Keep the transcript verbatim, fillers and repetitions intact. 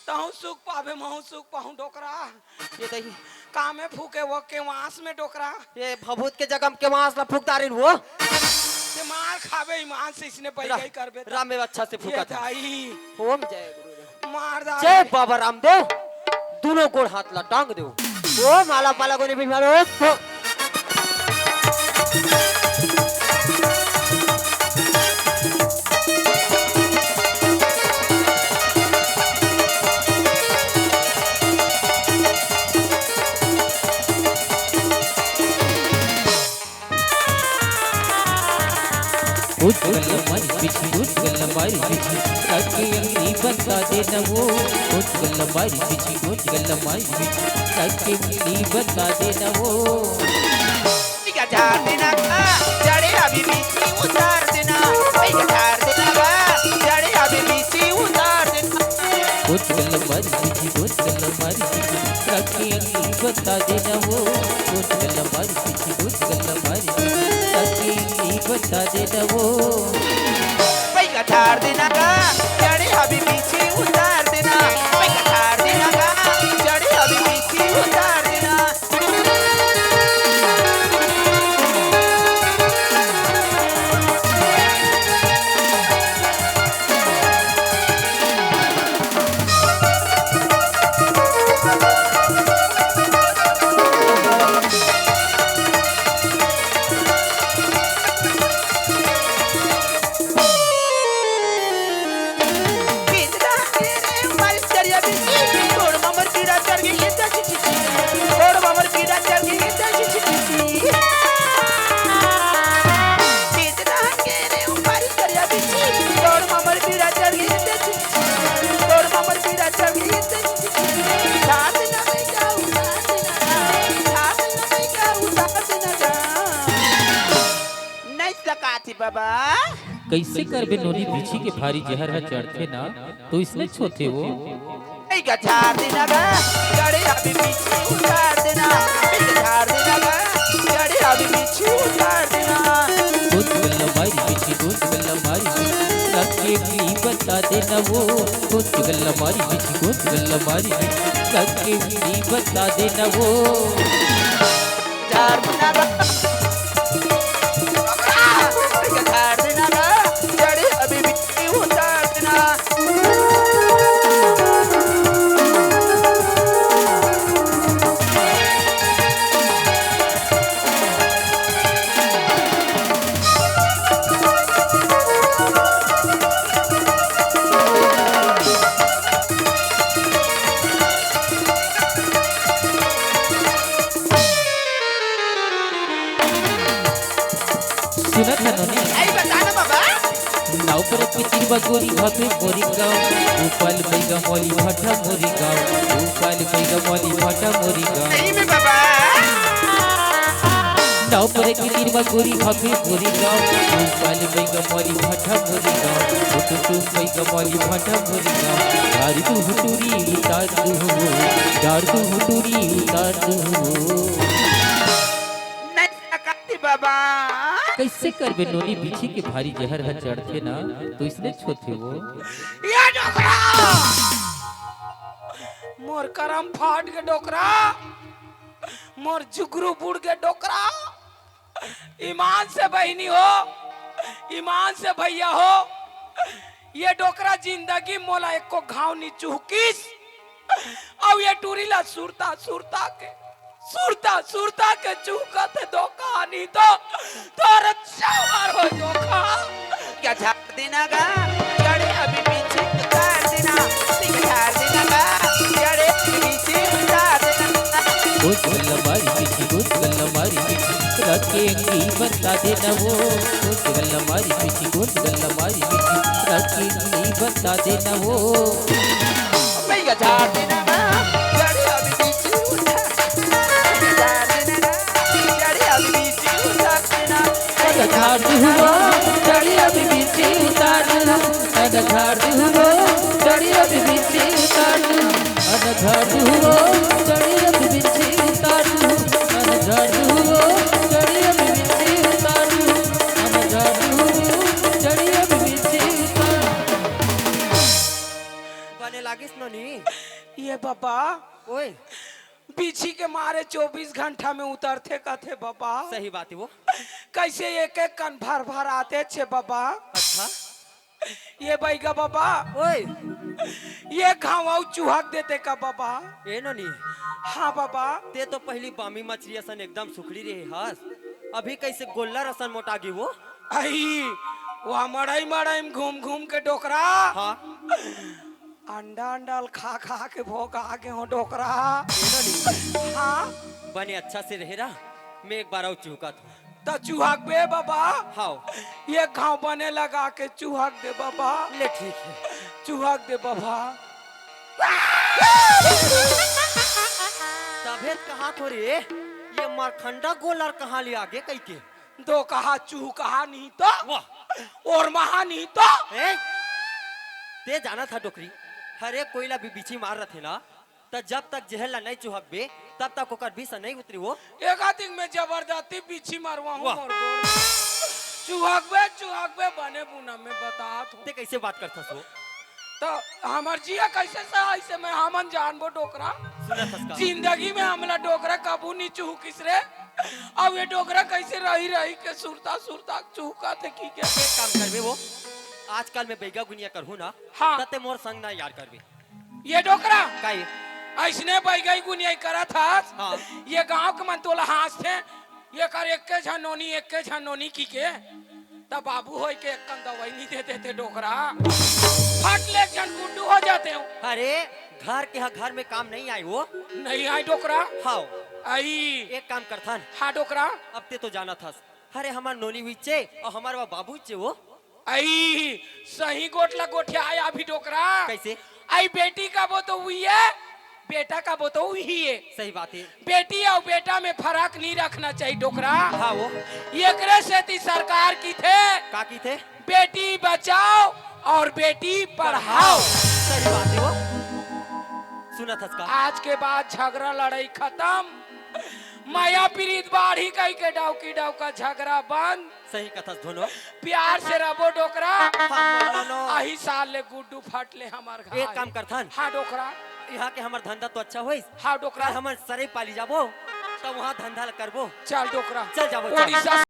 तहूँ सुख पाबे, महूँ सुख पाहूँ, डोकरा। ये दही। कामे फूके वो केवास में, डोकरा। ये भभूत के जगह में केवास ला फूक डारिन वो। ते मार खाबे ईमान से, इसने रा-, बइगई करबे त। राम में अच्छा से ये फूका था। दाई। ओम जय गुरुदेव। मार डार जय दे। बाबा रामदेव। दोनों गोड़ हाथ ला टांग दो। ओम माला पाला कोनी भी मारो। कुछ गल्ला मारी पीछे, कुछ गल्ला मारी पीछे, ताके अंगली बता दे ना वो। कुछ गल्ला मारी पीछे, कुछ गल्ला मारी पीछे, ताके अंगली बता दे ना वो। पइगा झार देना का, जड़े अभी बीच में उतार देना। पइगा झार देना का, जड़े अभी बीच में उतार देना। कुछ गल्ला मारी पीछे, कुछ गल्ला मारी पीछे, ताके अंगली बता दे ना वो। कुछ गल्ला मारी पीछे, कुछ गल्ला मारी पीछे, ताके अंगली बता दे ना वो। पइगा झार देना का, जड़े अभी बीच में उतार देना। पइगा झार देना का, जड़े अभी बीच में उतार देना। नहीं सकाती बाबा। कइसे करबे नोनी, बिछी के भारी जहर ह चढ़थे ना, तो इसने छोथे वो। पइगा झार देना गा, जड़े अभी बीच में उतार देना। पइगा झार देना गा, जड़े अभी बीच में उतार देना। कुछ गल्ला मारी बिछी, कुछ गल्ला मारी बिछी, ताके अंगली बता देना वो। कुछ गल्ला मारी बिछी, कुछ गल्ला मारी बिछी, ताके अंगली बता देना वो। झार देना गा। झार देना गा, जड़े अभी बीच में उतार देना। सुनत हन नोनी? आई बता ना बाबा। नाव पर के तीर बा गोरी भाभी मोरी गाँव, गोपाल बैगा मौली भाटा मोरी गाँव, गोपाल बैगा मौली भाटा मोरी गाँव। सही में बाबा। नाव पर के तीर बा गोरी भाभी मोरी गाँव, गोपाल बैगा मौली भाटा मोरी गाँव, टुटू बैगा मौली भाटा मोरी गाँव। डार दू हुटूरी उतार दू हो, डार दू हुटूरी उतार दू हो। नहीं सकती बाबा। कइसे करबे नोनी, बिछी के भारी जहर ह चढ़थे ना, तो इसने छोथे वो। ये डोकरा! मोर करम फाट के डोकरा, मोर जुगरू बुड़ के डोकरा, ईमान से बहिनी हो, ईमान से भइया हो, ये डोकरा जिंदगी मोला एको घाव नी चुहकिस। अउ ये टूरी ला सुरता सुरता के, सुरता सुरता के चुहकत हे धोखा, नी तो तोर चावर हो धोखा। क्या झार देना गा, जड़े अभी पीछे उतार देना। क्या झार देना गा, जड़े अभी पीछे उतार देना। कुछ गल्ला मारी पीछे, कुछ गल्ला मारी पीछे, रात के अंगी बता देना वो। कुछ गल्ला मारी पीछे, कुछ गल्ला मारी पीछे, रात के अंगी बता देना वो। भैया झार देना ना, जड़े अभी बीच उठा। झार देना ना, जड़े अभी बीच उठा देना। अरे झार दू हो, जड़े अभी बीच उतार दू। अरे झार दू हो, जड़े अभी बीच उतार दू। अरे झार दू हो, जड़े अभी बीच उतार दू। अरे झार दू हो, जड़े अभी बीच उतार दू। अरे झार दू हो, जड़े अभी बीच उतार दू। आने लागिस नोनी। ये बाबा, ओए। बिछी के मारे चौबीस घंटा में उतरथे कथे बाबा। सही बात हे वो। कैसे एक एक कन भर भर आथे छे बाबा। अच्छा। ये बैगा बाबा, ओए। ये घाव अउ चुहक देथे का बाबा? ए नोनी। हाँ बाबा। ते तो पहली बामी मछली असन एकदम सुखड़ी रहे हस, अभी कैसे गोल्लर असन मोटा गे वो? आई, वहाँ मड़ई मड़ई में घूम घूम के डोकरा। हाँ। अंडा अंडा ल खा खा के भोगा गे हो डोकरा। ए नोनी। हाँ। बने अच्छा से रहे रहा, मैं एक बार अउ चुहकत हूँ। त चुहकबे बाबा। हाँ। ये घाव बने लगा के चुहक दे बाबा। ले ठीक हे। चुहक दे बाबा। तभे कहा थो रे, ये मरखंडा गोल्लर कहाँ ले आगे कहिके। दो कहा चूह कहा नहीं तो। वाह। और महा नहीं तो। ए, ते जाना था डोकरी, हरे कोई ला भी बिछी मार रथे ना, त जब तक जेहर ला नहीं चुहकबे, तब तक ओकर बिस नहीं उतरी वो। एका दिन में जबरदस्ती बिछी मरवा हूँ वाह। मोर गोड़। चुहकबे, चुहकबे बने बुना में बतात हूँ। ते कैसे बात करथस वो? त हमर जिया कैसे सहाय से मैं हमन जानबो डोकरा? सुनत हस का? जिंदगी में हमला डोकरा कभू नहीं चुहकिस रे। अब ये डोकरा कैसे रही रही के सुरता सुरता चुहका थे की के? एक काम करबे वो, आजकल मैं बैगा गुनिया करहूँ ना, हाँ। त ते मोर संग ना यार करबे। ये डोकरा? काई? ऐसने बैगई गुनियाई करत हस। हाँ। ये गांव के मन तोला हाँसथे, ये कर एक्के झन नोनी, एक्के झन नोनी की के। त बाबू होय के एक्कन दवाई नहीं देते थे डोकरा। फट ले एक झन गुड्डू हो जाते हो। अरे, घर के ह-, घर में काम नहीं आए वो। नहीं आए डोकरा? हाँ। आई। एक काम करथन। हाँ डोकरा। अब ते तो जानत हस। अरे, हमार नोनी हुई चे और हमार वा बाबू चे वो। आई, सही गोठ ला गोठियाय अभी डोकरा। कैसे? आई बेटी का बो तो उही हे, बेटा का बो तो उही हे। सही बात हे। बेटी अउ बेटा में फरक नहीं रखना चाहिए डोकरा। हाँ वो। एकरे सेती सरकार किथे, का किथे? बेटी बचाओ और बेटी पढ़ाओ। सही बात हे वो। सुनत हस का? आज के बाद झगरा लड़ाई खतम। मया पीरित बाढ़ी कहिके डौकी डौका झगरा बंद। सही कथस धोनो। प्यार से रबो डोकरा। हाँ, मोर नोनो। अही साल ले गुड्डू फट ले हमर घर। एक काम करथन। हाँ, डोकरा। यहाँ के हमर धंधा तो अच्छा होइस। हाँ, डोकरा। कल हमन सरई पाली जाबो, त वहाँ धंधा ल करबो। चल, डोकरा। चल जाबो, चल। उड़ीसा